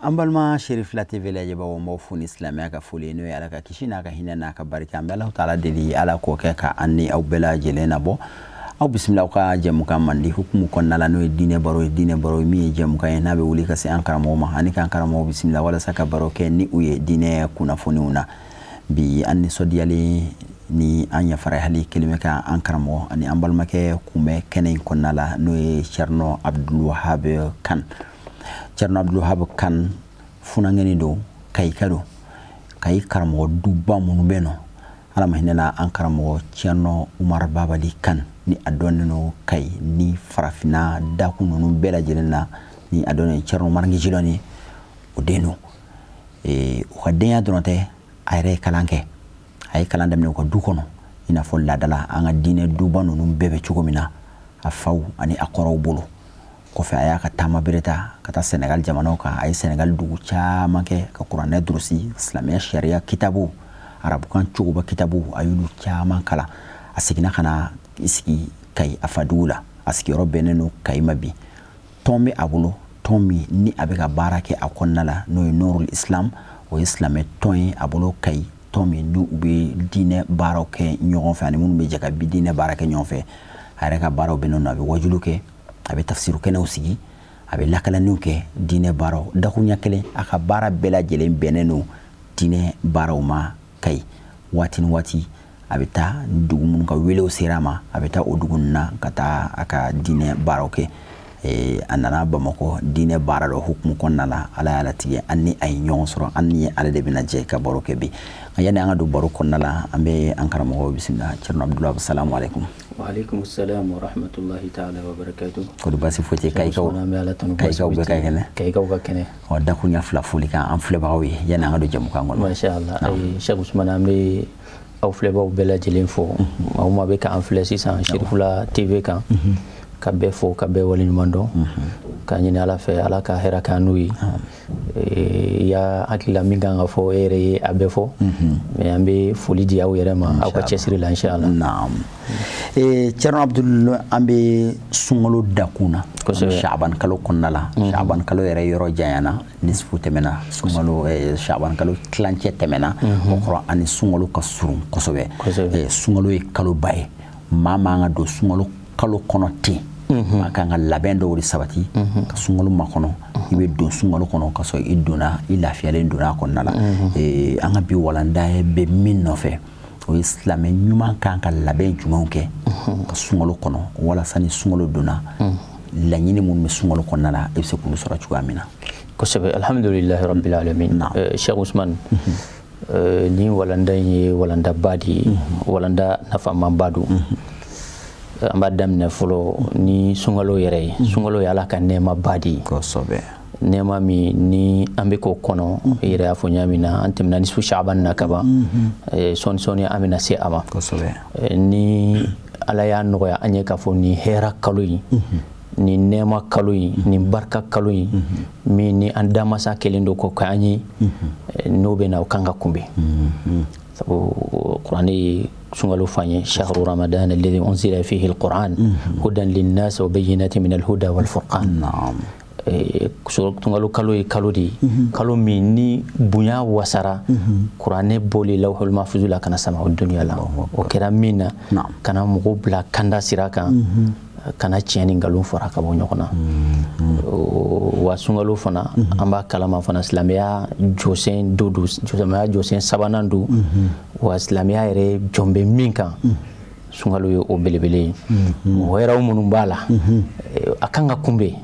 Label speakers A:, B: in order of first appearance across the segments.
A: An balima Cherifla TV lajɛbagaw, n b'aw fo ni silamɛya ka foli ye, n'o ye Ala ka kisi n'a ka hinɛ n'a ka barika. An bɛ Alahu taala deli, Ala k'o kɛ ka an ni aw bɛɛ lajɛlen nabɔ. Aw bisimila aw ka jɛmukan mandi hukumu kɔnɔna la, n'o ye diinɛ baro ye. Diinɛ baro ye min ye jɛmukan ye n'a bɛ wuli ka se an karamɔgɔ ma ani k'an karamɔgɔ bisimila walasa ka baro kɛ ni u ye diinɛ kunnafoniw na. Bi an nisɔndiyalen ni an yafarayali kelen bɛ ka an karamɔgɔ ani an balimakɛ kunbɛn kɛnɛ in kɔnɔna la, n'o ye Thierno Abdoul Wahab Kane. Thierno Abdoul Wahab Kane funankɛnin don, Kayika don, Kayi karamɔgɔ duba minnu bɛ nɔ, Ala ma hinɛna an karamɔgɔ Thierno Umar Babali Kane, ni a dɔnnen don Kayi ni farafinna dakun ninnu bɛɛ lajɛlen na, ni a dɔnnen Thierno Umar Ngijilɔni, o den don. U ka denya dɔrɔn tɛ, a yɛrɛ ye kalan kɛ. A ye kalan daminɛ u ka du kɔnɔ, i n'a fɔ laadala an ka diinɛ duba ninnu bɛɛ bɛ cogo min na, a faw ani a kɔrɔw bolo. Kɔfɛ a y'a ka taama bere ta ka taa Senegal jamanaw kan. A ye Senegal dugu caman kɛ ka kuranɛ durusi, silamɛya sariya kitabu, arabukan cogoba kitabu, a y'olu caman kalan. A seginna ka na i sigi Kayi, a fa dugu la. A sigiyɔrɔ bɛnnen don Kayi ma bi. Tɔn bɛ a bolo, tɔn min ni a bɛ ka baara kɛ a kɔnɔna la, n'o ye Nurul Islam, o ye silamɛ tɔn ye a bolo Kayi, tɔn min n'u bɛ diinɛ baaraw kɛ ɲɔgɔn fɛ ani minnu bɛ jɛ ka bi diinɛ baara kɛ ɲɔgɔn fɛ. A yɛrɛ ka baaraw bɛnnen don, a bɛ wajulu kɛ, a bɛ tafsiru kɛnɛw sigi, a bɛ lakalaniw kɛ, diinɛ baaraw dakunya kelen. A ka baara bɛɛ lajɛlen bɛnnen don diinɛ baaraw ma Kayi. Waati ni waati a bɛ taa dugu minnu ka welew sera a ma, a bɛ taa o dugu ninnu na ka taa a ka diinɛ baaraw kɛ. A nana Bamakɔ diinɛ baara dɔ hukumu kɔnɔna la. Ala y'a latigɛ an ni a ye ɲɔgɔn sɔrɔ, an ni ale de bɛna jɛ ka baro kɛ bi. Nka yanni an ka don baro kɔnɔna la, an bɛ an karamɔgɔ bisimila. Thierno Abdoul Wahab, salamu aleykum.
B: Waaleykum salam wa rahmatulahi taala wa barakatuh.
A: Kɔri baasi foyi tɛ? Kayikaw, Kayikaw bɛɛ ka kɛnɛ?
B: Kayikaw ka kɛnɛ.
A: Ɔ, dakunya fila foli kan an filɛbagaw ye yanni an ka don jɛmukan kɔnɔ.
B: Masha Allah, Cheikh Ousmane, an bɛ aw filɛbagaw bɛɛ lajɛlen fo. Maa o maa bɛ k'an filɛ sisan Cherifla TV kan, ka bɛɛ fo, ka bɛɛ waleɲuman dɔn, k'a ɲini Ala fɛ, Ala ka hɛrɛ k'an n'u ye. I y'a hakilila min kan ka fɔ, e yɛrɛ ye a bɛɛ fɔ, mais an bɛ foli di aw yɛrɛ ma aw ka cɛsiri la, inshallah.
A: Naam. Thierno Abdoul, an bɛ sunkalo dakun na, Shaban kalo kɔnɔna la. Shaban kalo yɛrɛ yɔrɔ janyana, nisfu tɛmɛna, sunkalo Shaban kalo tilancɛ tɛmɛna, o kɔrɔ ani sunkalo ka surun kosɛbɛ. Sunkalo ye kaloba ye, maa man ka don sunkalo kalo kɔnɔ ten, maa kan ka labɛn dɔw de sabati ka sunkalo makɔnɔ. I bɛ don sunkalo kɔnɔ ka sɔrɔ i donna, i lafiyalen donna a kɔnɔna la. An ka bi walanda bɛ min nɔfɛ, o ye silamɛ ɲuman kan ka labɛn jumɛnw kɛ ka sunkalo kɔnɔ, walasa ni sunkalo donna, laɲini minnu bɛ sunkalo kɔnɔna la, i bɛ se k'olu sɔrɔ cogoya min na.
B: Kosɛbɛ, alhamdulilahi rabbil alamin. Cheikh Ousmane, nin walanda in ye walandaba de ye, walanda nafamanba don. An b'a daminɛ fɔlɔ ni sunkalo yɛrɛ ye. Sunkalo ye Ala ka nɛɛmaba de ye.
A: Kosɛbɛ.
B: Nɛɛma min ni an bɛ k'o kɔnɔ, i yɛrɛ y'a fɔ ɲa min na, an tɛmɛna nisfu Shaban na kaban, sɔɔni sɔɔni an bɛna se a ma. Ni Ala y'a nɔgɔya an ye k'a fɔ nin hɛra kalo in, nin nɛɛma kalo in, nin barika kalo in min ni an damasa kelen don k'o k'an ye, n'o bɛ na, o kan ka kunbɛn, sabu kuranɛ ye sunkalo fɔ an ye: shahru ramadan alladhi unzila fihi alquran hudan linnas wa bayyinatin min alhuda wal furqan. Sunkalo kalo ye kalo de ye, kalo min ni bonya wasara, kuranɛ bɔli lawhul mahfuz la ka na sama o dunuya la, o kɛra min na ka na mɔgɔw bila kanda sira kan, kana tiɲɛ ni nkalon fara ka bɔ ɲɔgɔn na. Wa sunkalo fana, an b'a kalama fana, silamɛya jɔsen dɔ don, silamɛya jɔsen sabanan don. Wa silamɛya yɛrɛ jɔn bɛ min kan, sunkalo ye o belebele ye. Hɛrɛw minnu b'a la, a kan ka kunbɛn,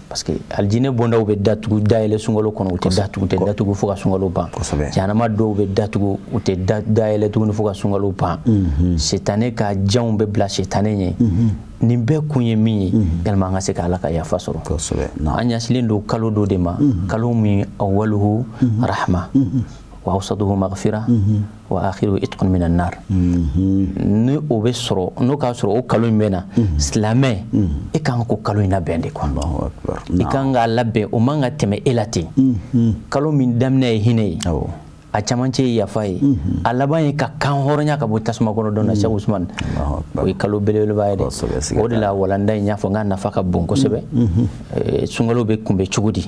B: parce que alijinɛ bondaw bɛ datugu, dayɛlɛ sunkalo kɔnɔ, u tɛ datugu, u tɛ datugu fo ka sunkalo ban. Jahanama dɔw bɛ datugu, u tɛ dayɛlɛ tuguni fo ka sunkalo ban. Setanɛ ka janw bɛ bila setanɛ ɲɛ. Nin bɛɛ kun ye min ye, yalima an ka se ka Ala ka yafa sɔrɔ. An ɲɛsilen don kalo dɔ de ma, kalo min awaluhu rahma wa awsatuhu maghfira wa akhiruhu itqun minan nar. Ni o bɛ sɔrɔ, n'o k'a sɔrɔ o kalo in bɛ na, silamɛ, e kan k'o kalo in labɛn de quoi. I kan k'a labɛn, o man ka tɛmɛ e la ten. Kalo min daminɛ ye hinɛ ye, a camancɛ ye yafa ye, a laban ye ka kan hɔrɔnya ka bɔ tasuma kɔnɔ don na, Cheikh Ousmane, o ye kalo belebeleba ye dɛ. O de la walanda in y'a fɔ n k'a nafa ka bon kosɛbɛ. Sunkalo bɛ kunbɛn cogo di?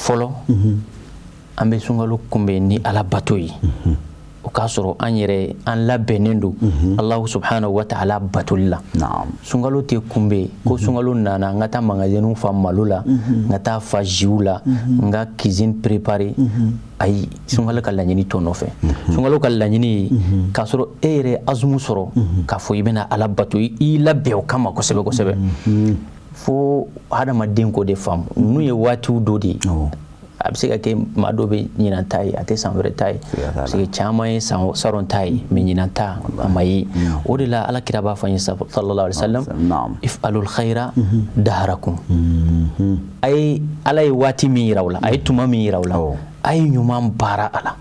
B: Fɔlɔ, an bɛ sunkalo kunbɛn ni Ala bato ye. O k'a sɔrɔ an yɛrɛ an labɛnnen don Alahu subhanahu wa ta'ala batoli la. Sunkalo tɛ kunbɛn ko sunkalo nana, n ka taa magasinw fa malo la, n ka taa fa jus la, n ka cuisine préparer. Ayi, sunkalo ka laɲini t'o nɔfɛ. Sunkalo ka laɲini ye k'a sɔrɔ e yɛrɛ azumu sɔrɔ k'a fɔ i bɛna Ala bato, i labɛn o kama kosɛbɛ kosɛbɛ. Fo hadamaden k'o de faamu. Ninnu ye waatiw dɔ de ye. A bɛ se ka kɛ maa dɔ bɛ ɲinan ta ye, a tɛ san wɛrɛ ta ye, parce que caman ye san saron ta ye, mais ɲinan ta a ma ye. O de la Ala kira b'a fɔ an ye, sallallahu alaihi wasallam: if'alul khaira daharakum. A ye Ala ye waati min yira u la, a ye tuma min yira u la, a ye ɲuman baara a la.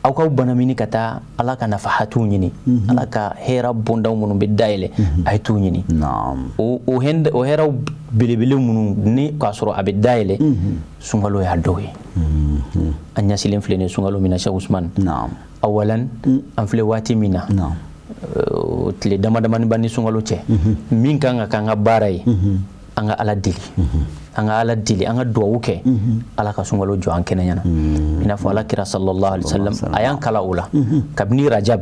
B: Aw k'aw banamini ka taa Ala ka nafahatiw ɲini, Ala ka hɛra bondaw minnu bɛ dayɛlɛ, a ye t'u ɲini. O hɛraw belebele minnu ni k'a sɔrɔ a bɛ dayɛlɛ, sunkalo y'a dɔw ye. An ɲɛsilen filɛ nin ye sunkalo min na, Cheikh Ousmane, awalan an filɛ waati min na, tile dama damani b'an ni sunkalo cɛ, min kan ka k'an ka baara ye, an ka Ala deli, an ka Ala deli, an ka duwawu kɛ Ala ka sunkalo jɔ an kɛnɛ ɲɛna. I n'a fɔ Ala kira sallallahu alaihi wasallam a y'an kala o la kabini Rajab,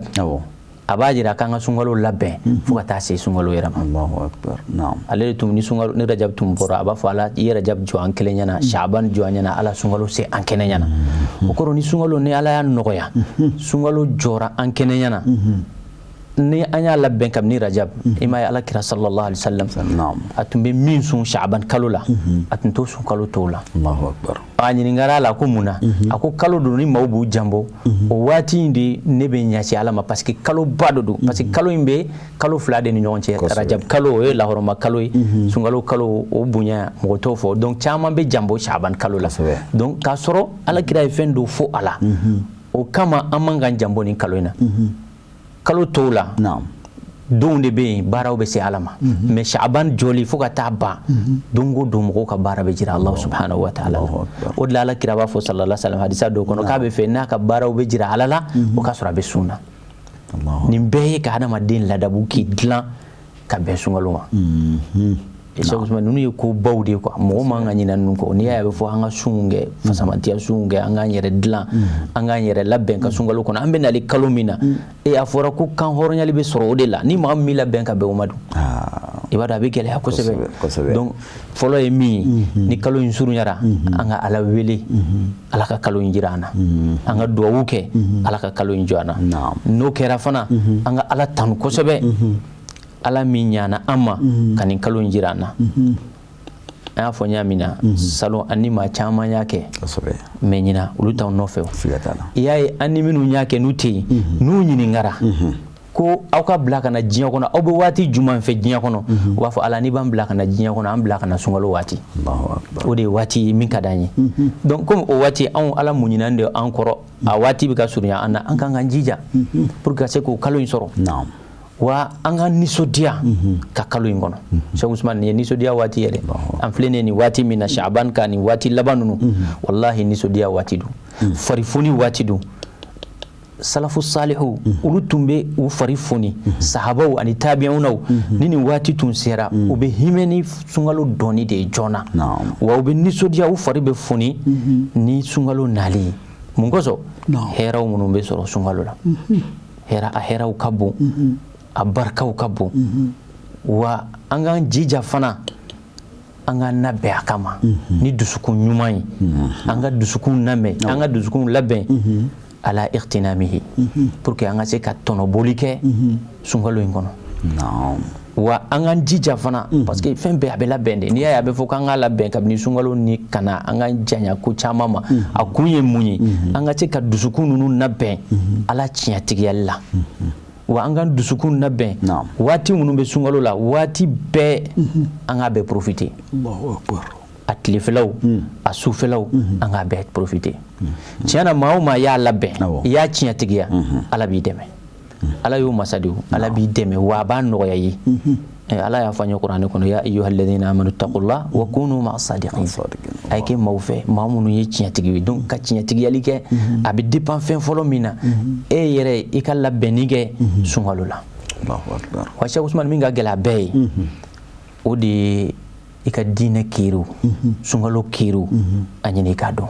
B: a b'a jira k'an ka sunkalo labɛn fo ka taa se sunkalo yɛrɛ ma. Ale de tun ni sunkalo ni Rajab tun bɔra, a b'a fɔ: Ala i ye Rajab jɔ an kelen ɲɛna, Shaban jɔ an ɲɛna, Ala sunkalo se an kɛnɛ ɲɛna. O kɔrɔ, ni sunkalo ni Ala y'a nɔgɔya, sunkalo jɔra an kɛnɛ ɲɛna, ni an y'a labɛn kabini Rajab, i m'a ye Ala kira sallallahu alaihi wasallam a tun bɛ min sun Shaban kalo la, a tun t'o sun kalo tɔw la. A ɲininkara a la ko mun na? A ko kalo don ni maaw b'u janbɔ, o waati in de ne bɛ ɲɛsin Ala ma, parce que kalo ba dɔ don, parce que kalo in bɛ kalo 2 de ni ɲɔgɔn cɛ. Rajab kalo o ye lahɔrɔma kalo ye, sunkalo kalo o bonya mɔgɔ t'o fɔ, donc caman bɛ janbɔ Shaban kalo la. Donc k'a sɔrɔ Ala kira ye fɛn dɔ fɔ a la, o kama an man kan janbɔ nin kalo in na. Kalo tɔw la, donw de bɛ yen baaraw bɛ se Ala ma, mais Shaban jɔli fo ka taa ban, don o don mɔgɔw ka baara bɛ jira Allah subhanahu wa ta'ala. O de la Ala kira b'a fɔ sallallahu alaihi wasallam hadisa dɔw kɔnɔ k'a bɛ fɛ n'a ka baaraw bɛ jira Ala la, o k'a sɔrɔ a bɛ sun na. Nin bɛɛ ye ka hadamaden ladabu k'i dilan ka bɛn sunkalo ma. Cheikh Ousmane, ninnu ye ko baw de ye quoi, mɔgɔ man ka ɲinɛ ninnu kɔ. N'i y'a ye a bɛ fɔ an ka sunw kɛ, fasamatiya sunw kɛ, an k'an yɛrɛ dilan, an k'an yɛrɛ labɛn ka sunkalo kɔnɔ, an bɛ nali kalo min na, e a fɔra ko kan hɔrɔnyali bɛ sɔrɔ o de la. Ni maa min labɛn ka bɛn o ma dun, i b'a dɔn a bɛ gɛlɛya kosɛbɛ. Donc fɔlɔ ye min ye, ni kalo in surunyara, an ka Ala wele, Ala ka kalo in jira an na, an ka duwawu kɛ, Ala ka kalo in jɔ an na. N'o kɛra fana, an ka Ala tanu kosɛbɛ, Ala min ɲana an ma ka nin kalo in jira an na. An y'a fɔ ɲa min na salon, an ni maa caman y'a kɛ, mais ɲina olu t'anw nɔfɛ. I y'a ye, an ni minnu y'a kɛ n'u tɛ yen, n'u ɲininkara ko aw ka bila ka na diɲɛ kɔnɔ, aw bɛ waati jumɛn fɛ diɲɛ kɔnɔ, u b'a fɔ: Ala, n'i b'an bila ka na diɲɛ kɔnɔ, an bila ka na sunkalo waati, o de ye waati ye min ka d'an ye. Donc comme o waati anw Ala muɲinan de an kɔrɔ, a waati bɛ ka surunya an na, an kan k'an jija pour que ka se k'o kalo in sɔrɔ. Wa an ka nisɔndiya ka kalo in kɔnɔ. Cheikh Ousmane, nin ye nisɔndiya waati yɛrɛ an filɛ nin ye nin waati min na, Shaban ka nin waati laban ninnu, wallahi nisɔndiya waati don, farifoni waati don. Salafu salihu olu tun bɛ u fari foni, sahabaw ani tabi'unaw, ni nin waati tun sera, u bɛ hinɛ ni sunkalo dɔɔni de ye joona, wa u bɛ nisɔndiya, u fari bɛ foni ni sunkalo nali ye. Mun kosɔn? Hɛrɛw minnu bɛ sɔrɔ sunkalo la, hɛrɛ a hɛrɛw ka bon, a barikaw ka bon. Wa an k'an jija fana, an k'an labɛn a kama ni dusukun ɲuman ye, an ka dusukun labɛn, an ka dusukun labɛn ala ightinamihi, pour que an ka se ka tɔnɔbɔli kɛ sunkalo in kɔnɔ. Wa an k'an jija fana, parce que fɛn bɛɛ a bɛ labɛn de. N'i y'a ye a bɛ fɔ k'an k'a labɛn kabini sunkalo ni ka na, an k'an janya ko caman ma, a kun ye mun ye? An ka se ka dusukun ninnu labɛn Ala tiɲɛtigiyali la. Wa an k'an dusukun labɛn waati minnu bɛ sunkalo la, waati bɛɛ an k'a bɛɛ profiter, a tilefɛlaw, a sufɛlaw, an k'a bɛɛ profiter. Tiɲɛ na, maa o maa y'a labɛn, i y'a tiɲɛtigiya, Ala b'i dɛmɛ. Ala y'o masa de ye, Ala b'i dɛmɛ, wa a b'a nɔgɔya i ye. Ala y'a fɔ an ye Kuranɛ kɔnɔ: ya ayyuhalladhina amanu taqullah wa kunu ma'a sadiqin. A ye kɛ maaw fɛ, maa minnu ye tiɲɛtigi ye. Donc ka tiɲɛtigiyali kɛ, a bɛ dépend fɛn fɔlɔ min na, e yɛrɛ i ka labɛnni kɛ sunkalo la. Wa Cheikh Ousmane, min ka gɛlɛ a bɛɛ ye, o de ye I ka diinɛ kiiriw, sunkalo kiiriw, a ɲini i k'a dɔn.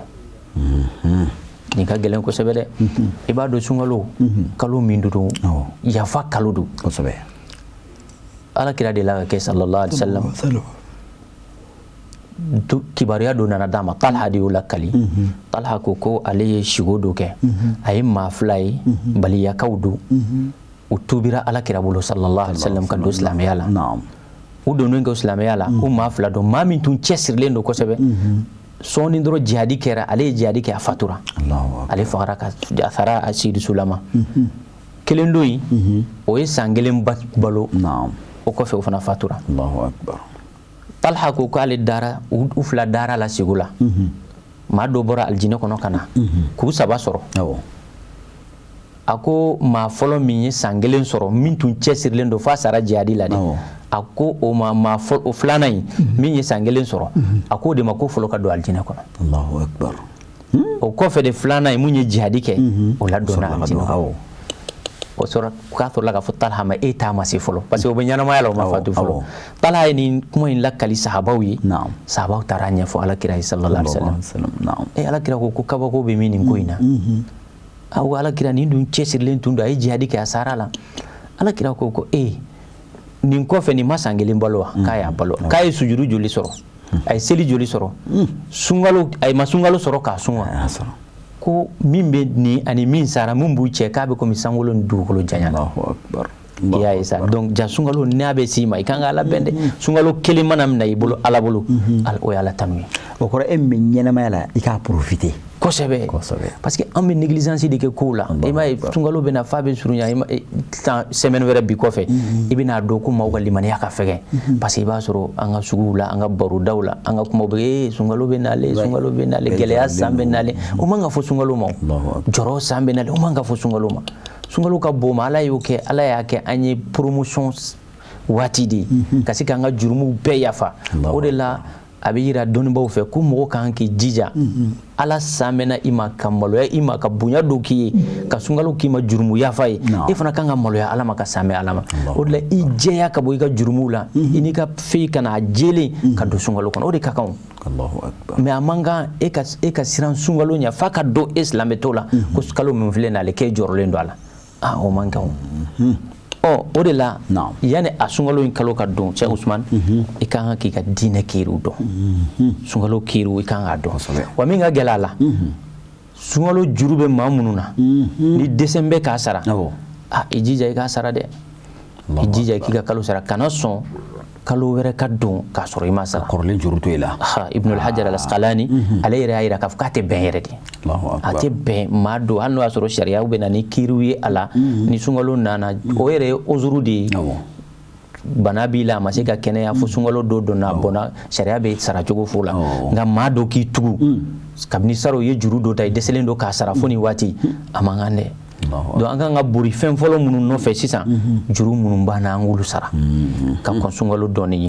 B: Nin ka gɛlɛn kosɛbɛ dɛ. I b'a dɔn sunkalo kalo min don, yafa kalo don.
A: Kosɛbɛ.
B: Ala kira de la ka kɛ sallallahu alaihi wasallam, kibaruya dɔ nana d'a ma. Talha de y'o lakali. Talha ko ale ye sigo dɔ kɛ, a ye maa fila ye, baliyakaw don. U tubira ala kira bolo sallallahu alaihi wasallam ka don silamɛya la. U donnen kɛ silamɛya la, u maa fila don, maa min tun cɛsirilen don kosɛbɛ, sɔɔni dɔrɔn jihadi kɛra, ale ye jihadi kɛ, a fatura, ale fagara ka a sara a sidisulama. Kelen don in, o ye san kelen balo, o kɔfɛ o fana fatura. Talha ko k'ale dara, u fila dara la segu la. Maa dɔ bɔra alijinɛ kɔnɔ ka na k'u saba sɔrɔ. A ko maa fɔlɔ min ye san kelen sɔrɔ, min tun cɛsirilen don f'a sara jihadi la dɛ, a ko o ma, maa o filanan in min ye san kelen sɔrɔ, a k'o de ma ko fɔlɔ ka don alijinɛ kɔnɔ.
A: Allahu akbar.
B: O kɔfɛ de, filanan in mun ye jihadi kɛ, o la donna alijinɛ kɔnɔ. O sɔrɔ k'a sɔrɔla k'a fɔ Talha ma, e t'a ma se fɔlɔ, parce que o bɛ ɲɛnamaya la, o ma fatu fɔlɔ. Talha ye nin kuma in lakali sahabaw ye. Sahabaw taara ɲɛfɔ ala kira ye sallallahu alaihi wasallam. E ala kira ko kabako bɛ min nin ko in na? A ko ala kira, nin dun cɛsirilen tun don, a ye jihadi kɛ, a sara la. Ala kira ko e nin kɔfɛ nin ma san kelen balo wa? K'a y'a balo. K'a ye sujuru joli sɔrɔ? A ye seli joli sɔrɔ? Sunkalo, a ma sunkalo sɔrɔ k'a sun wa? Ko min bɛ nin ani min sara, mun b'u cɛ, k'a bɛ komi sankolo ni dugukolo janya la. I y'a ye sa. Donc ja sunkalo n'a bɛ s'i ma, i kan ka ala bɛn dɛ. Sunkalo kelen mana minɛ i bolo, ala bolo, o ye ala tanu ye.
A: O kɔrɔ e min bɛ ɲɛnamaya la, i k'a profiter.
B: Kosɛbɛ, parce que an bɛ négligence de kɛ kow la. I m'a ye, sunkalo bɛ na f'a bɛ surunya tan, semaine wɛrɛ bi kɔfɛ, i bɛna dɔn ko maaw ka limaniya ka fɛgɛn, parce que i b'a sɔrɔ an ka suguw la, an ka barodaw la, an ka kumaw bɛ ee sunkalo bɛ nalen, sunkalo bɛ nalen, gɛlɛya san bɛ nalen. O man ka fɔ sunkalo ma. Jɔrɔ san bɛ nalen, o man ka fɔ sunkalo ma. Sunkalo ka bon ma, ala y'o kɛ, ala y'a kɛ an ye promotion waati de ye ka se k'an ka jurumuw bɛɛ yafa. O de la a bɛ yira dɔnnibaw fɛ ko mɔgɔ kan k'i jija, ala san bɛna i ma ka maloya i ma, ka bonya dɔ k'i ye, ka sunkalo k'i ma jurumu yafa ye. E fana kan ka maloya ala ma, ka san bɛ ala ma. O de la i jɛya ka bɔ i ka jurumuw la, i n'i ka fɛn kana a jɛlen ka don sunkalo kɔnɔ, o de ka kan. Mais a man kan e ka siran sunkalo ɲɛ f'a ka dɔn e silamɛ t'o la ko kalo min filɛ nin ale k'e jɔrɔlen don a la. Ah, o man kan. Ɔ o de la, yanni a sunkalo in kalo ka don, Cheikh Ousmane, i kan ka k'i ka diinɛ kiiriw dɔn. Sunkalo kiiriw, i kan k'a dɔn. Wa min ka gɛlɛ a la, sunkalo juru bɛ maa minnu na, ni dɛsɛ bɛ k'a sara, ah, i jija i k'a sara dɛ. I jija i k'i ka kalo sara, kana sɔn kalo wɛrɛ ka don k'a sɔrɔ i ma sara.
A: Kɔrɔlen juru to i la.
B: Ibn al-Hajar al-Asqalani, ale yɛrɛ y'a jira k'a fɔ k'a tɛ bɛn yɛrɛ de, a tɛ bɛn maa don, hali n'o y'a sɔrɔ sariyaw bɛ na ni kiiriw ye a la. Ni sunkalo nana, o yɛrɛ ye ozuru de ye, bana b'i la, a ma se ka kɛnɛya fo sunkalo dɔ donna, a bɔnna, sariya bɛ sara cogo fo la. Nka maa dɔ k'i tugu kabini saro i ye juru dɔ ta, i dɛsɛlen don k'a sara fo nin waati, a man kan dɛ. Donc an kan ka bori fɛn fɔlɔ minnu nɔfɛ sisan, juru minnu b'an na, an k'olu sara ka kɔn sunkalo dɔɔni ye.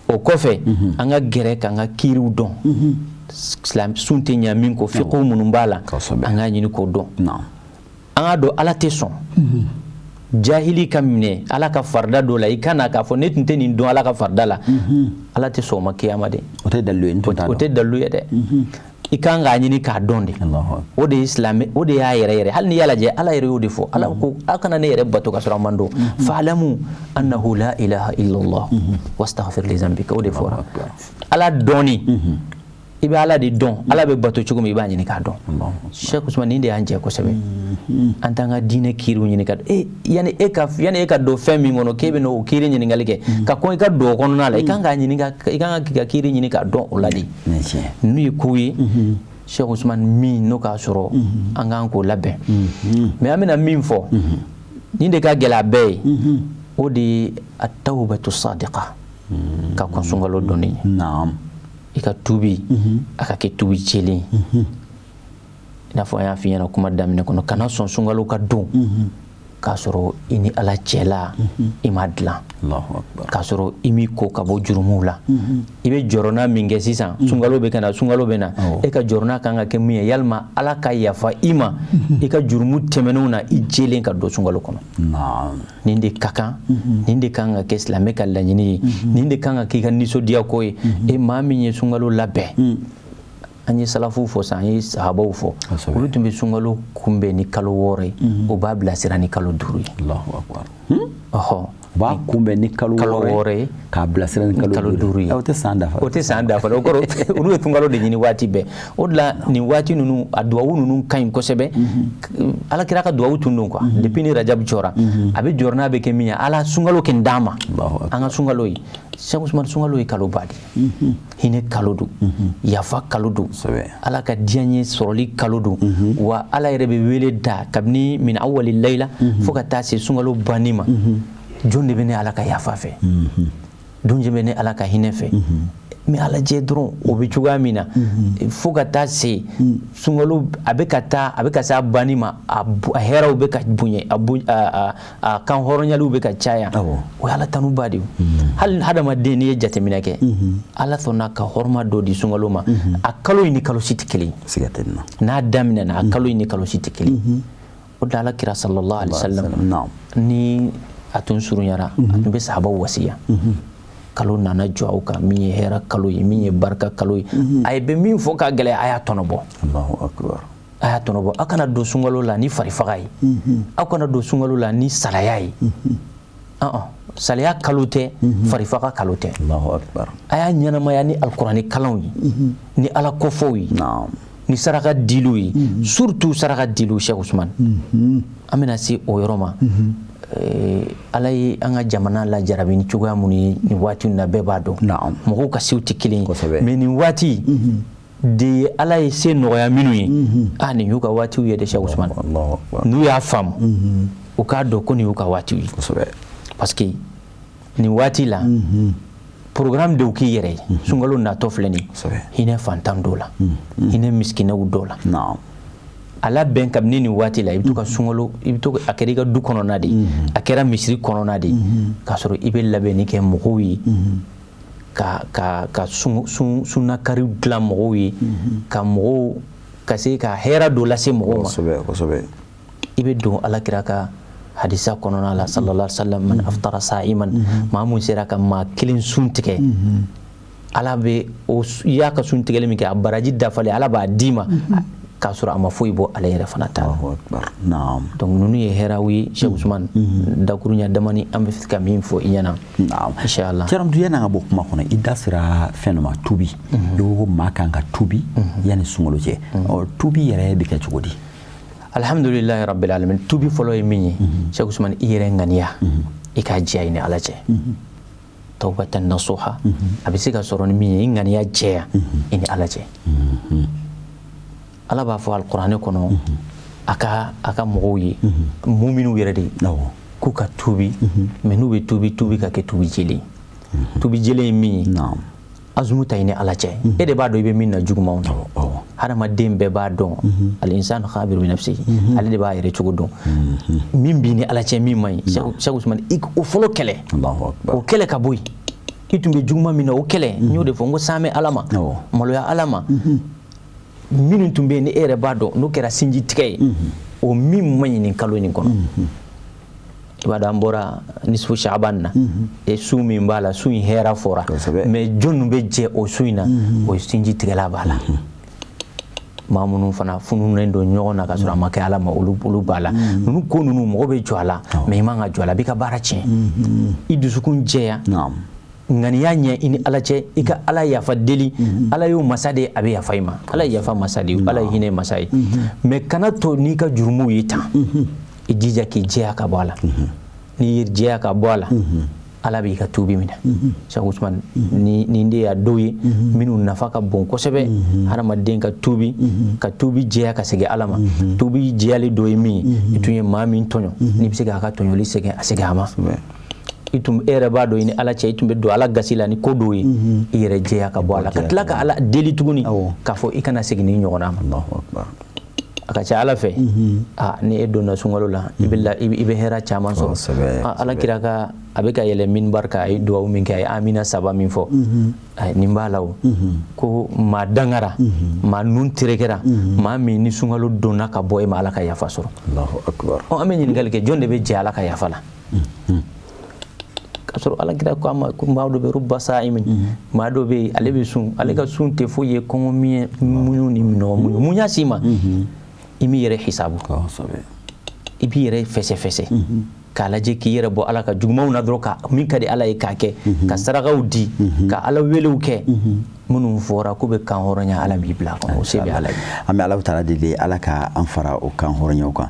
B: O kɔfɛ, an ka gɛrɛ k'an ka kiiriw dɔn, sun tɛ ɲa min kɔ, fiqhu minnu b'a la, an k'a ɲini k'o dɔn. An k'a dɔn ala tɛ sɔn jahili ka minɛ ala ka farida dɔ la. I ka na k'a fɔ ne tun tɛ nin dɔn ala ka farida la, ala tɛ sɔn o ma kiyama de.
A: O tɛ dalilu ye.
B: O tɛ dalilu ye dɛ. I kan k'a ɲini k'a dɔn de. O de ye silamɛ, o de y'a yɛrɛ yɛrɛ. Hali n'i y'a lajɛ, ala yɛrɛ y'o de fɔ. Ala ko aw kana ne yɛrɛ bato ka sɔrɔ a man dɔn. Fa'lamu annahu la ilaha illallah wastaghfir li dhanbika, o de fɔra. Ala dɔnni, i bɛ ala de dɔn, ala bɛ bato cogo min, i b'a ɲini k'a dɔn. Cheikh Ousmane, nin de y'an jɛ kosɛbɛ, an t'an ka diinɛ kiiriw ɲini ka dɔn. Yanni e ka don fɛn min kɔnɔ k'e bɛ n'o kiiri ɲininkali kɛ, ka kɔn i ka don o kɔnɔna la, i kan k'a ɲini, i kan k'i ka kiiri ɲini k'a dɔn o la de. Ninnu ye kow ye, Cheikh Ousmane, min n'o k'a sɔrɔ an kan k'o labɛn. Mais an bɛna min fɔ, nin de ka gɛlɛ a bɛɛ ye, o de ye at-tawbatu sadiqa, ka kɔn sunkalo dɔnni ɲɛ. I ka tubi, a ka kɛ tubi jɛlen ye. I n'a fɔ an y'a f'i ɲɛna kuma daminɛ kɔnɔ, kana sɔn sunkalo ka don k'a sɔrɔ i ni ala cɛla i ma dilan. K'a sɔrɔ i m'i ko ka bɔ jurumuw la. I bɛ jɔrɔna min kɛ sisan, sunkalo bɛ ka na, sunkalo bɛ na, e ka jɔrɔna kan ka kɛ min ye, yalima Ala ka yafa i ma i ka jurumu tɛmɛnenw na, i jɛlen ka don sunkalo kɔnɔ. Nin de ka kan, nin de kan ka kɛ silamɛ ka laɲini ye, nin de kan ka k'i ka nisɔndiya ko ye. E maa min ye sunkalo labɛn, an ye salafuw fɔ sisan, an ye sahabaw fɔ, olu tun bɛ sunkalo kunbɛn ni kalo 6 ye, u b'a bilasira ni kalo 5 ye. Ɔhɔ,
A: u b'a kunbɛn ni kalo 6 ye k'a bilasira ni kalo 5 ye. O tɛ san dafa.
B: O tɛ san dafa. O kɔrɔ olu ye sunkalo de ɲini waati bɛɛ. O de la nin waati ninnu, a duwawu ninnu ka ɲi kosɛbɛ. Ala kira ka duwawu tun don quoi. Depuis ni Rajab jɔra, a bɛ jɔrɔ n'a bɛ kɛ min ye, Ala sunkalo kɛ n d'a ma. An ka sunkalo ye. Cheikh Ousmane, sunkalo ye kaloba de ye. Hinɛ kalo don, yafa kalo don, Ala ka diyaɲɛ sɔrɔli kalo don. Wa Ala yɛrɛ bɛ wele da kabini min awali layila fo ka taa se sunkalo banni ma. Jɔn de bɛ ne Ala ka yafa fɛ, jɔn de bɛ ne Ala ka hinɛ fɛ. Mais Ala jɛ dɔrɔn o bɛ cogoya min na, fo ka taa se sunkalo a bɛ ka taa, a bɛ ka se a banni ma, a hɛrɛw bɛ ka bonya, a kan hɔrɔnyaliw bɛ ka caya. O ye Ala tanuba de ye. Hali hadamaden, n'i ye jateminɛ kɛ, Ala sɔnna ka hɔrɔma dɔ di sunkalo ma. A kalo in ni kalo si tɛ kelen ye. N'a daminɛna, a kalo in ni kalo si tɛ kelen ye. O de la Ala kira sallallahu alaihi wasallam, ni a tun surunyara, a tun bɛ sahabaw wasiya. Kalo nana jɔ aw kan, min ye hɛrɛ kalo ye, min ye barika kalo ye. A ye bɛ min fɔ ka gɛlɛya, a y'a tɔnɔ bɔ. A y'a tɔnɔ bɔ. Aw kana don sunkalo la ni farifaga ye. Aw kana don sunkalo la ni salaya ye. Salaya kalo tɛ, farifaga kalo tɛ. A y'a ɲɛnamaya ni alikuranɛ kalanw ye, ni Ala kofɔw ye, ni saraka diliw ye, surtout saraka diliw. Cheikh Ousmane, an bɛna se o yɔrɔ ma. Ala ye an ka jamana lajarabi ni cogoya minnu ye nin waati in na, bɛɛ b'a dɔn. Mɔgɔw ka sew tɛ kelen ye. Mais nin waati de ye Ala ye se nɔgɔya minnu ye, a nin y'u ka waatiw ye de. Cheikh Ousmane, n'u y'a faamu, u k'a dɔn ko nin y'u ka waatiw ye. Parce que nin waati la, programme dɔw k'i yɛrɛ ye. Sunkalo natɔ filɛ nin ye, hinɛ fantan dɔw la, hinɛ misikinɛw dɔw la. A labɛn kabini nin waati la, i bɛ to ka sunkalo, i bɛ to, a kɛra i ka du kɔnɔna de ye, a kɛra misiri kɔnɔna de ye, k'a sɔrɔ i bɛ labɛnni kɛ mɔgɔw ye, ka sunnakari dilan mɔgɔw ye, ka mɔgɔw ka se ka hɛrɛ dɔ lase mɔgɔw ma. I bɛ don Ala kira ka hadisa kɔnɔna la sallallahu alaihi wasallam, man aftara sa'iman, maa mun sera ka maa kelen sun tigɛ, Ala bɛ o, i y'a ka sun tigɛli min kɛ, a baraji dafalen Ala b'a d'i ma, k'a sɔrɔ a ma foyi bɔ ale yɛrɛ fana ta la. Donc ninnu ye hɛrɛw ye. Cheikh Ousmane, dakuruɲa damani an bɛ fɛ ka min fɔ i ɲɛna, inshallah.
A: Cɛramtu, yanni an ka bɔ kuma kɔnɔ, i da sera fɛn dɔ ma, tubi. I ko maa kan ka tubi yanni sunkalo cɛ. Ɔ, tubi yɛrɛ bɛ kɛ cogo di?
B: Alhamdulillahi rabbil alamin. Tubi fɔlɔ ye min ye, Cheikh Ousmane, i yɛrɛ ŋaniya, i k'a jɛya i ni Ala cɛ. Tawbatan nasuha, a bɛ se ka sɔrɔ ni min ye, i ŋaniya jɛya i ni Ala cɛ. Ala b'a fɔ alikuranɛ kɔnɔ a ka mɔgɔw ye, muminw yɛrɛ de, k'u ka tubi, mais n'u bɛ tubi, tubi ka kɛ tubi jɛlen. Tubi jɛlen ye min ye, azumu ta i ni Ala cɛ. E de b'a dɔn i bɛ min na jugumanw na. Hadamaden bɛɛ b'a dɔn, al-insanu khabiru bi nafsihi, ale de b'a yɛrɛ cogo dɔn. Min b'i ni Ala cɛ min man ɲi, Cheikh Ousmane, o fɔlɔ kɛlɛ, o kɛlɛ ka bɔ yen. I tun bɛ juguman min na, o kɛlɛ. N y'o de fɔ, n ko saamɛ Ala ma, maloya Ala ma. Minnu tun bɛ yen ni e yɛrɛ b'a dɔn n'o kɛra sinji tigɛ ye, o min man ɲi nin kalo nin kɔnɔ. I b'a dɔn an bɔra nisfu shaban na, e su min b'a la, su in hɛrɛ fɔra, mais jɔn bɛ jɛ o su in na, o ye sinji tigɛla b'a la. Maa minnu fana fununen don ɲɔgɔn na ka sɔrɔ a ma kɛ Ala ma, olu b'a la. Ninnu ko ninnu, mɔgɔ bɛ jɔ a la, mais i man ka jɔ a la, a b'i ka baara tiɲɛ. I dusukun jɛya, ŋaniya ɲɛ i ni Ala cɛ, i ka Ala yafa deli. Ala y'o masa de ye, a bɛ yafa i ma. Ala ye yafa masa de ye, Ala ye hinɛ masa ye. Mais kana to n'i ka jurumuw ye tan, i jija k'i jɛya ka bɔ a la. N'i y'i jɛya ka bɔ a la, Ala b'i ka tuubi minɛ. Cheikh Ousmane, nin de y'a dɔw ye minnu nafa ka bon kosɛbɛ. Hadamaden ka tuubi, ka tuubi jɛya ka segin Ala ma. Tuubi jɛyali dɔ ye min ye, i tun ye maa min tɔɲɔ, n'i bɛ se k'a ka tɔɲɔli segin, a segin a ma. I tun, e yɛrɛ b'a dɔn i ni Ala cɛ, i tun bɛ don Ala gasi la ni ko dɔw ye, i yɛrɛ jɛya ka bɔ a la, ka tila ka Ala deli tuguni k'a fɔ i kana segin ni ɲɔgɔnna ma. A ka ca Ala fɛ, ni e donna sunkalo la, i bɛ hɛrɛ caman sɔrɔ. Ala kira ka A bɛ ka yɛlɛ minbar kan, a ye duwawu min kɛ, a ye amina saba min fɔ, nin b'a la o, ko maa dangara, maa nun terekera, maa min ni sunkalo donna ka bɔ e ma Ala ka yafa sɔrɔ.
A: Allahu akbar.
B: Ɔ, an bɛ ɲininkali kɛ, jɔn de bɛ jɛ Ala ka yafa la? K'a sɔrɔ Ala kira ko a ma ko maa dɔ bɛ rubba sa'imin, maa dɔ bɛ yen, ale bɛ sun, ale ka sun tɛ foyi ye kɔngɔ min muɲu ni minɔgɔ muɲu. Mun y'a s'i ma? I m'i yɛrɛ hisabu, i b'i yɛrɛ fɛsɛfɛsɛ k'a lajɛ k'i yɛrɛ bɔ Ala ka jugumanw na dɔrɔn, ka min ka di Ala ye k'a kɛ, ka sarakaw di, ka Ala welew kɛ minnu fɔra k'u bɛ kan hɔrɔnya, Ala b'i bila a kɔnɔ, o se bɛ Ala ye.
A: An bɛ Ala taala deli, Ala ka an fara o kan hɔrɔnyaw kan.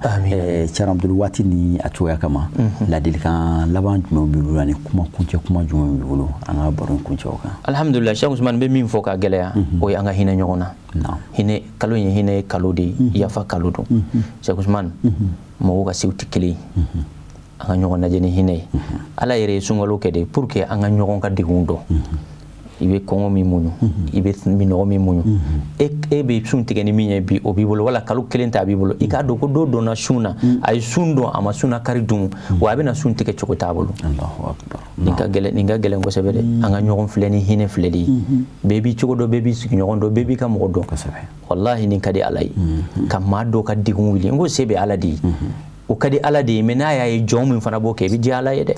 A: Ceerno Abdul, waati ni a cogoya kama, ladilikan laban jumɛn b'i bolo ani kuma kuncɛ kuma jumɛn b'i bolo an ka baro in kuncɛ o kan?
B: Alhamdulillah, Cheikh Ousmane, bɛ min fɔ ka gɛlɛya, o ye an ka hinɛ ɲɔgɔn na. Hinɛ kalo in ye hinɛ kalo de ye, yafa kalo don. Cheikh Ousmane, mɔgɔw ka sew tɛ kelen ye, an ka ɲɔgɔn lajɛ ni hinɛ ye. Ala yɛrɛ ye sunkalo kɛ de pour que an ka ɲɔgɔn ka degun dɔn. I bɛ kɔngɔ min muɲu, i bɛ minɔgɔ min muɲu, e bɛ sun tigɛ ni min ye bi, o b'i bolo, wala kalo kelen ta b'i bolo. I k'a dɔn ko dɔ donna sun na, a ye sun dɔn, a ma sun na kari dun, wa a bɛna sun tigɛ cogo t'a bolo. Nin ka gɛlɛn, nin ka gɛlɛn kosɛbɛ dɛ. An ka ɲɔgɔn filɛ ni hinɛ filɛli ye. Bɛɛ b'i cogo dɔn, bɛɛ b'i sigiɲɔgɔn dɔn, bɛɛ b'i ka mɔgɔ dɔn. Walahi, nin ka di Ala ye ka maa dɔ ka degun wuli. N ko se bɛ Ala de ye, o ka di Ala de ye, mais n'a y'a ye jɔn min fana b'o kɛ, i bɛ diya Ala ye dɛ.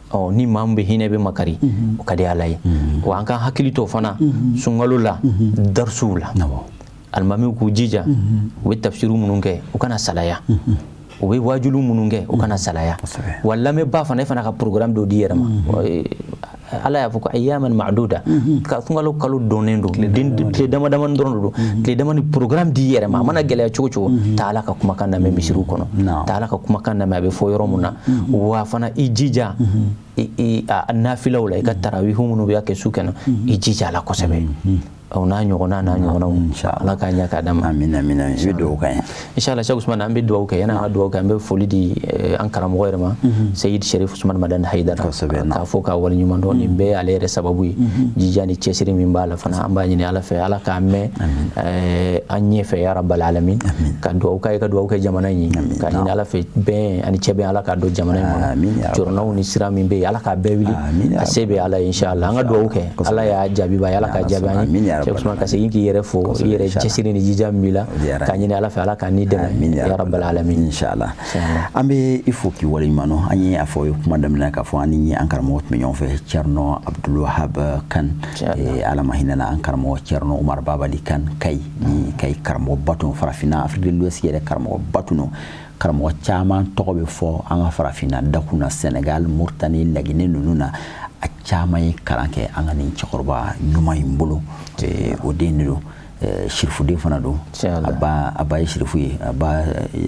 B: Ɔ, ni maa min bɛ hinɛ, bɛ makari, o ka di Ala ye. Wa an ka hakili to fana sunkalo la, darisuw la, alimamiw k'u jija, u bɛ tafsiru minnu kɛ, u kana salaya, u bɛ wajulu minnu kɛ, u kana salaya. Wa lamɛnbaa fana, e fana ka programme dɔ di i yɛrɛ ma. Ala y'a fɔ ko ayyaman ma'duda, ka sunkalo kalo dɔnnen don, tile dama damani dɔrɔn don. Tile damani, programme di i yɛrɛ ma. A mana gɛlɛya cogo cogo, taa Ala ka kumakan lamɛn misiriw kɔnɔ, taa Ala ka kumakan lamɛn a bɛ fɔ yɔrɔ mun na. Wa fana, i jija a nafilaw la, i ka tarawihu minnu bɛ kɛ su kɛnɛ, i jija a la kosɛbɛ. O n'a ɲɔgɔnna n'a ɲɔgɔnnaw, Ala k'a ɲɛ k'a d'an ma.
A: Amina, amina. I bɛ dugawu k'an ye.
B: Inshallah, Cheikh Ousmane, an bɛ dugawu kɛ. Yanni an ka dugawu kɛ, an bɛ foli di an karamɔgɔ yɛrɛ ma, Seyid Sherif Ousmane Madani Haidara, k'a fɔ k'a waleɲuman dɔn. Nin bɛɛ ale yɛrɛ sababu ye, jija ni cɛsiri min b'a la fana, an b'a ɲini Ala fɛ, Ala k'a mɛn an ɲɛfɛ, ya rabbal alamin. Ka dugawu k'a ye, ka dugawu kɛ jamana in ye, ka ɲini Ala fɛ bɛn ani cɛbɛn, Ala k'a don jamana in kɔnɔ. Jɔrɔnaw ni sira min bɛ yen, Ala k'a bɛɛ wuli, a se bɛ Ala ye, inshallah. An ka dugawu kɛ, Ala y'a jaabi ba ye, Ala k'a jaabi an ye. Cheikh Ousmane, ka segin k'i yɛrɛ fo, i yɛrɛ cɛsiri ni jija min b'i la, k'a ɲini Ala fɛ, Ala k'a ni dɛmɛ, ya rabbal alamin.
A: Inshallah, an bɛ i fo k'i waleɲuman dɔn. An ye a fɔ ye kuma daminɛ k'a fɔ an ni an karamɔgɔ tun bɛ ɲɔgɔn fɛ, Ceerno Abdul Wahab Kan. Ala ma hinɛ na an karamɔgɔ Ceerno Umar Babali Kan, Kayi ni Kayi karamɔgɔba tun, farafinna, Afrique de l'Ouest yɛrɛ karamɔgɔba tun don. Karamɔgɔ caman tɔgɔ bɛ fɔ an ka farafinna dakun na, Sénégal, Mauritanie, Laginɛ ninnu na, a caman ye kalan kɛ an ka nin cɛkɔrɔba ɲuman in bolo. O den de don, sirifuden fana don. A ba ye sirifu ye, a ba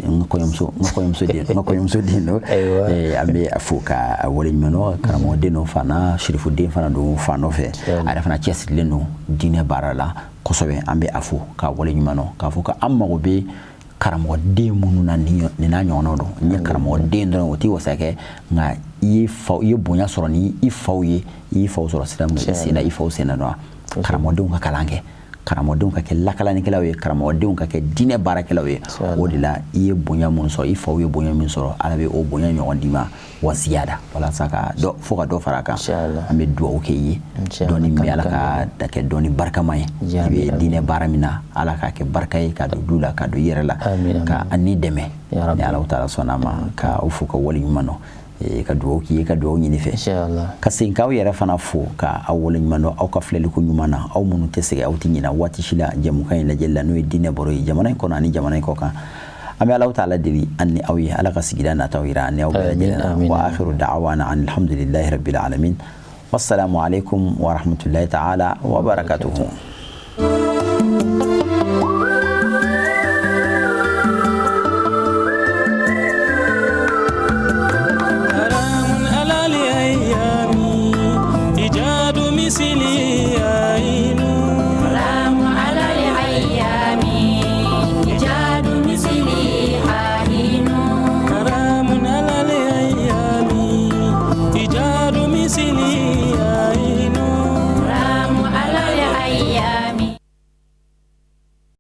A: n kɔɲɔmuso, n kɔɲɔmuso den, n ka kɔɲɔmuso den don. An bɛ a fo ka waleɲuman dɔn. Karamɔgɔden don fana, sirifuden fana don fan dɔ fɛ. A yɛrɛ fana cɛsirilen don diinɛ baara la kosɛbɛ. An bɛ a fo ka waleɲuman dɔn, k'a fɔ ko an mago bɛ karamɔgɔden minnu na, nin n'a ɲɔgɔnnaw don. N ye karamɔgɔden dɔrɔn, o tɛ wasa kɛ, nka i ye fa, i ye bonya sɔrɔ ni i faw ye, i y'i faw sɔrɔ sira min sen na, i faw sen na dɔrɔn. Karamɔgɔdenw ka kalan kɛ, karamɔgɔdenw ka kɛ lakalanikɛlaw ye, karamɔgɔdenw ka kɛ diinɛ baarakɛlaw ye. O de la, i ye bonya mun sɔrɔ, i faw ye bonya min sɔrɔ, Ala bɛ o bonya ɲɔgɔn d'i ma wa ziyada, walasa ka dɔ fo ka dɔ fara a kan. An bɛ dugawu kɛ i ye, dɔnni min bɛ, Ala ka kɛ dɔnni barikama ye. I bɛ diinɛ baara min na, Ala k'a kɛ barika ye, ka don du la, ka don i yɛrɛ la, ka an ni dɛmɛ ni Ala taala sɔnna a ma. Ka aw fo ka waleɲuman dɔn, ka dugawu k'i ye, ka dugawu ɲini fɛ, ka segin k'aw yɛrɛ fana fo ka aw waleɲuman dɔn aw ka filɛliko ɲuman na, aw minnu tɛ sɛgɛn, aw tɛ ɲinɛ waati si la jɛmukan in lajɛli la, n'o ye diinɛ baro ye jamana in kɔnɔ ani jamana in kɔ kan. An bɛ Alahu taala deli an ni aw ye, Ala ka sigida nataw yira an ni aw bɛɛ lajɛlen na. Wa akhiru da'wana an alhamdulillahi rabbil alamin, wassalamu alaikum wa rahmatullahi ta'ala wa barakatuhu.